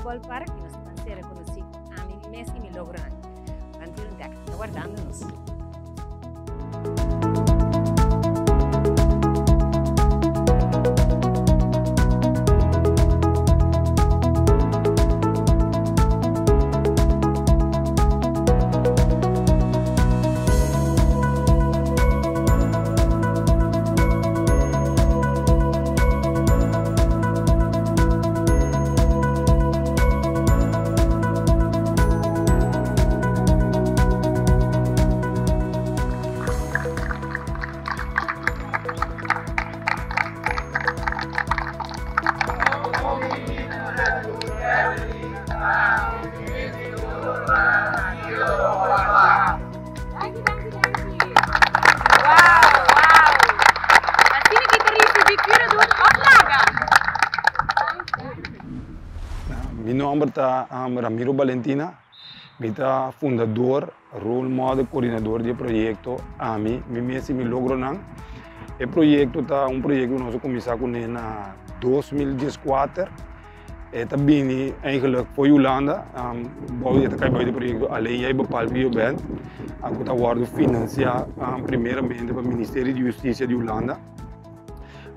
Curaçao Ballpark y nos ta ban sera conoci cu ami, mi mes y mi logronan. Ban tira un dek, ta wardando nos. Danki, danki, danki. Wow, wow. Asina ki ta ricibi Curador of laga. Mi nomber ta Ramiro Balentina, mi ta fundador, role model, coordinador di e proyecto Ami, Mi Mes y Mi Logronan. E proyecto ta un proyecto cu nos a cuminsa cune na 2014. E ta bini eigenlijk for Hulanda, bou e ta kai bou di proyekto Alleen Jij Bepaalt Wie Je Bent, ku ta wòrdu finansiá primeramente pa Ministerio di Hustisia di Hulanda.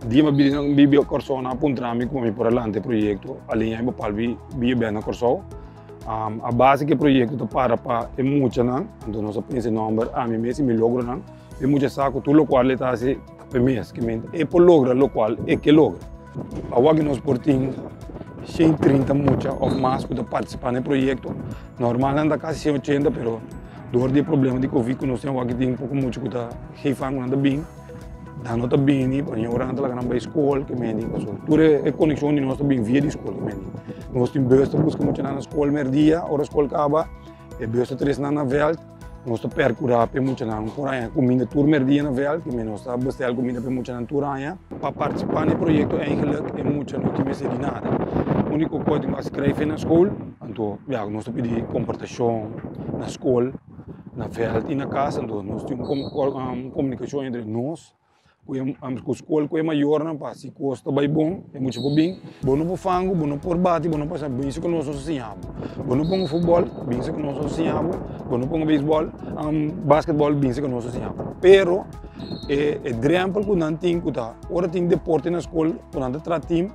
Dia mi a bini bibi Kòrsou nan a puntra mi kuma mi por a lanta e proyekto Alleen Jij Bepaalt Wie Je Bent na Kòrsou. A base ku e proyekto ta para pa e muchanan, anto nos a pensa e nòmber Ami Mes i Mi Logronan. E mucha sa ku tur lokual e ta hasi ta p'e mes, ke mente e por logra lokual e ke logra. Awor nos por tin 130 mucha òf mas ku ta partisipá na e proyekto. Normal nan ta kasi 180 pero dor di e problema di covid ku nos tin awor tin poko mucha ku ta geef aan ku nan ta bin, nan no ta bini pasobra ora nan ta laga nan bai skol ke mente pasobra tur e konekshon di nos ta bin via di skol ke mente. Nos tin bus ta buska muchanan na skol mèrdia ora skol kaba e bus ta tres nan na vèlt. Nos ta percura pa e muchanan por haña cuminda tur merdia na veld, y nos ta bestel cuminda pa e muchanan tur aña. Pa participa na e proyecto eigenlijk e mucha no tin mester di nada. Unico cos tin cu schrijven na school, anto ya nos ta pidi comportacion na school, na veld y na cas, anto nos tin un comunicacion entre nos. Ku skol ku e mayornan pa si kos ta bai bon e mucha por bin. Bo no por fangu, bo no por bati, bo no por hasi, bin si ku nos nos a siña bo. Bo no ponga futbòl, bin si ku nos nos a siña bo. Bo no ponga beisbòl, basketbòl, bin si ku nos a siña bo. Pero e e drèmpel ku nan tin ku ta ora tin deporte na skol ku nan ta traha tim,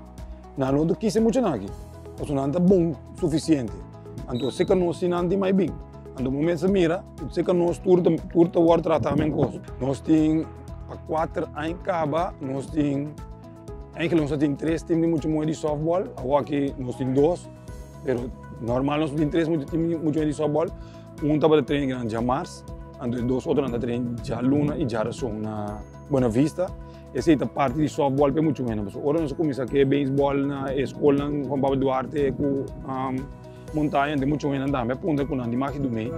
nan no ta kis e muchanan aki pasobra nan ta bon sufisiente. Anto si ka nos si nan tin mai bin. Anto bo mester mira si ka nos tur ta tur ta wòrdu tratá men kos. Nos tin pa kuater aña kaba nos tin eigenlijk nos a tin tres tim di mucha muhé di sòftbòl, awor aki nos tin dos, pero normal nos tin tres tim di mucha muhé di sòftbòl. Un tabata train akinan djamars, anto e dos otronan ta train djaluna i djarason na Buena Vista. Esei ta parti di sòftbòl pa e mucha muhénan. Pasobra ora nos a kuminsá ke beisbòl na e skolnan Juan Pablo Duarte ku Montaña den mucho hennan tambe a puntra ku nan di maki dumei.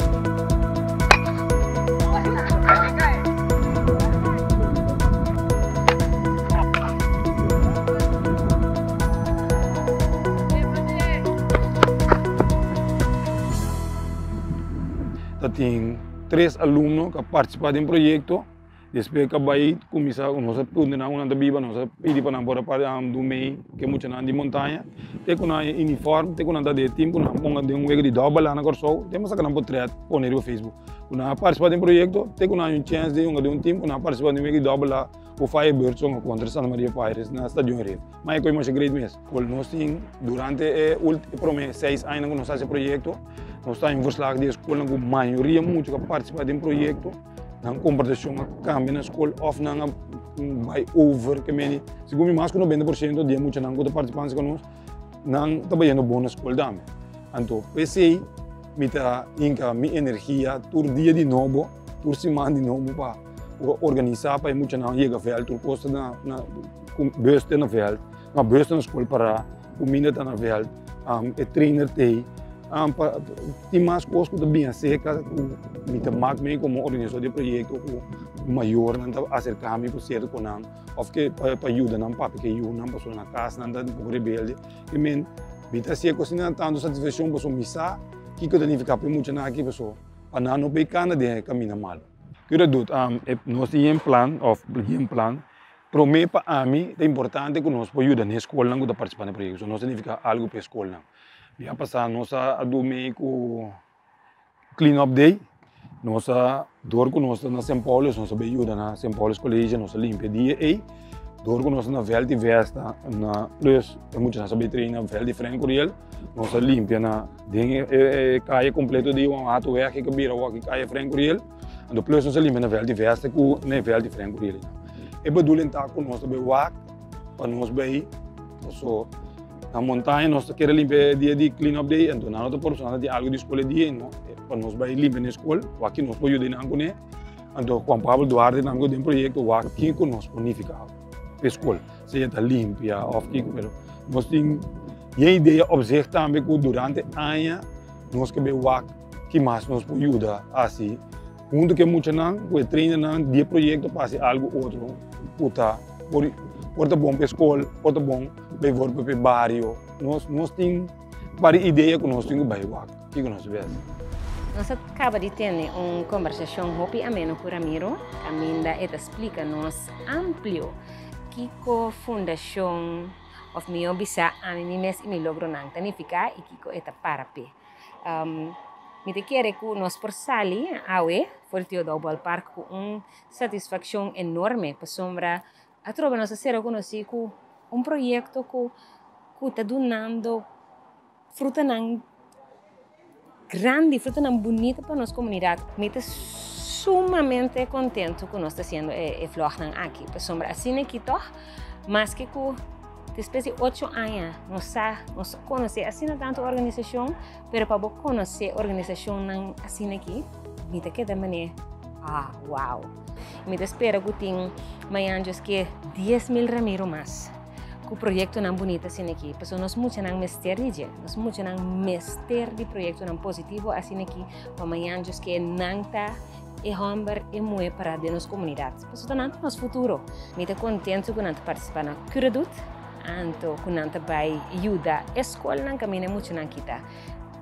Ta tin tres alumno ku a partisipá den proyekto. Despues ka bai kuminsá nos a puntra nan ku nan ta biba, nos a pidi pa nan por a para dumei ku e muchanan di montaña. Te ku nan haña uniform, te ku nan ta den e tim ku nan ponga den un wega di dòbel na Kòrsou, te mas a saka nan potrèt pone riba Facebook. Ku nan a partisipá den proyekto, te ku nan haña un chèns di hunga den un tim ku nan a partisipá den un wega di dòbel a ku Firebirds hunga kontra Santa Maria Pirates na Stadion Rif. Ma e koe masha great mes. Kol nos tin durante e promé seis añanan ku nos a hasi e proyekto, nos ta haña un verslag di e skolnan ku mayoria mucha ku a partisipá den proyekto. Nan komportashon a kambia na skol òf nan a bai over ke meni. Segun mi mas ku 90% di e muchanan ku ta partisipá ku nos, nan ta bayendo bon na skol tambe. Anto p'esei mi ta hinka mi energia tur dia di nobo, tur siman di nobo pa organisá pa e muchanan yega vèlt, tur kos ta na bùs ta na vèlt, no bùs ta na skol pará, kuminda ta na vèlt, e trainer t'ei. Pa tin mas kos ku ta bin aserka ku mi ta mak mi komo organisador di e proyekto ku mayornan ta aserka mi ku sierto ku nan òf ke pa yuda nan papia ku e yunan pasobra na kas nan ta un poko rebelde. I men mi ta hasi e kos asina tantu satisfakshon pasobra mi sa kiko ta nifiká pa e muchanan aki pasobra pa nan no por kanda den e kaminda malu. Kiko ta dut? Nos tin yen plan òf yen plan. Promé pa ami ta importante ku nos por yuda na e skolnan ku ta partisipá na e proyekto. So nos ta nifiká algu pa e skolnan. Bia pasá nos a dumi ku Clean Up Day. Nos a dor ku nos ta na Sint Paulus, nos a bai yuda na Sint Paulus College, nos a limpia dia ei. Dor ku nos ta na vèlt di vèsta na plus e muchanan sa bai train na vèlt di Frank Curiel, nos a limpia na den e kaya kompleto di Juan Hatoweg ku bira awor aki kaya Frank Curiel. Anto plus nos a limpia na vèlt di vèsta ku na e vèlt di Frank Curiel. E bedoeling ta ku nos ta bai wak pa nos bai paso na montaña nos ta kere limpia e dia di clean up day anto nan no ta por pasobra nan ta tin algu di skol e dia i no pa nos bai limpia na e skol wak ki nos por yuda nan kuné. Anto Juan Pablo Duarte tambe ku den proyekto wak kiko nos por nifiká pa e skol sea ta limpia òf kiko pero nos tin yen idea op zich tambe ku durante aña nos ke bai wak ki mas nos por yuda hasi huntu ku e muchanan ku e trainernan di e proyekto pa hasi algu otro ku ta por por ta bon pa e skol por ta bon bijvoorbeeld pa e bario nos nos tin varios idea ku nos tin ku bai wak kiko nos ta hasi. Nos a kaba di tene un kombersashon hopi ameno ku Ramiro kaminda e ta splika nos amplio kiko fundashon òf mihó bisa ami mi mes i mi logronan ta nifiká i kiko e ta para p'e. Mi ta kere ku nos por sali awe for di Theodore Ballpark ku un satisfakshon enorme pasobra atrobe nos a ser rekonosí ku un proyekto ku ku ta dunando frutanan grandi, frutanan bunita pa nos komunidat. Mi ta sumamente kontentu ku nos ta hasiendo e vlognan aki pasobra asina aki tòg maske ku Despues di ocho aña nos sa, nos konosé asina tantu organisashon, pero pa bo konosé organisashonnan asina aki, mi ta keda manera, ah, wow. Mi ta spera ku tin mañan djos ke 10.000 Ramiro mas ku proyektonan bunita asina aki, pasobra nos muchanan mester di dje, nos muchanan mester di proyektonan positivo asina aki pa mañan djos ke nan ta e hòmber, e muhé pará den nos komunidat. Pasobra nan ta nos futuro. Mi ta kontentu ku nan ta partisipá na Curadoet, anto ku nan ta bai yuda e skolnan kaminda e muchanan kita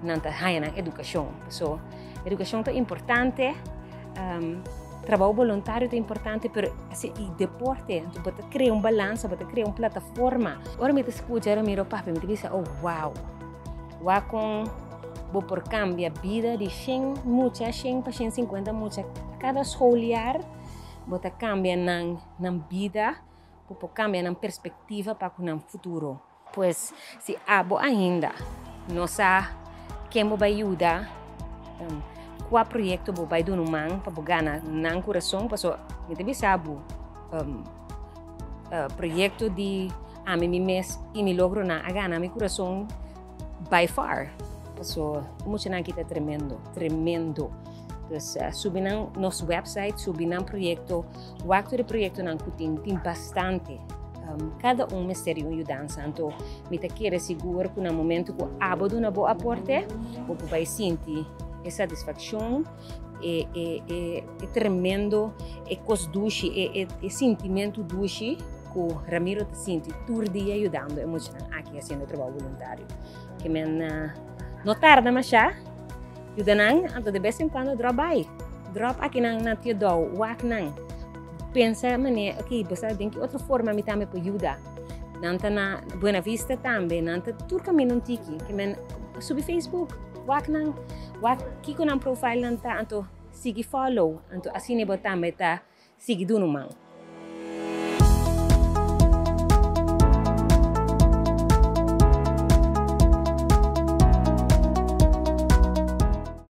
nan ta haña nan edukashon. Paso edukashon ta importante, trabou boluntario ta importante, pero asi i deporte, anto bo ta krea un balansa, bo ta krea un plataforma. Ora mi ta skucha Ramiro papia mi ta bisa, oh wow, wak kon bo por kambia bida di shen mucha, shen pa shen sinkuenta mucha kada schooljaar. Bo ta kambia nan nan bida, bo por kambia nan perspektiva pa ku nan futuro. Pues, si abo ainda no sa ken bo bai yuda, kua proyekto bo bai duna un man pa bo gana nan kurason, paso mi ta bisa bo, proyekto di ami mi mes i mi logronan a gana mi kurason by far. Paso e muchanan aki ta tremendo, tremendo. Dus subi nan nos website, subi nan proyekto, wak tur e proyektonan ku tin, tin bastante. Kada un mester di un yudansa, anto mi ta kere sigur ku na momento ku abo duna bo aporte, bo por bai sinti e satisfakshon, e e e e tremendo, e kos dushi, e e e sintimentu dushi ku Ramiro ta sinti tur dia yudando e muchanan aki hasiendo e trabou boluntario. Ke men no tarda mashá. Yuda nan, anto de bes en cuando drop bai. Drop aki nan na Tio Dou, wak nan. Pensa manera, ok, bo sa den ki otro forma mi tambe por yuda. Nan ta na Buena Vista tambe, nan ta tur caminda un tiki. Ke men subi Facebook, wak nan, wak kiko nan profile nan ta, anto sigui follow. Anto asina bo tambe ta sigui duna un man.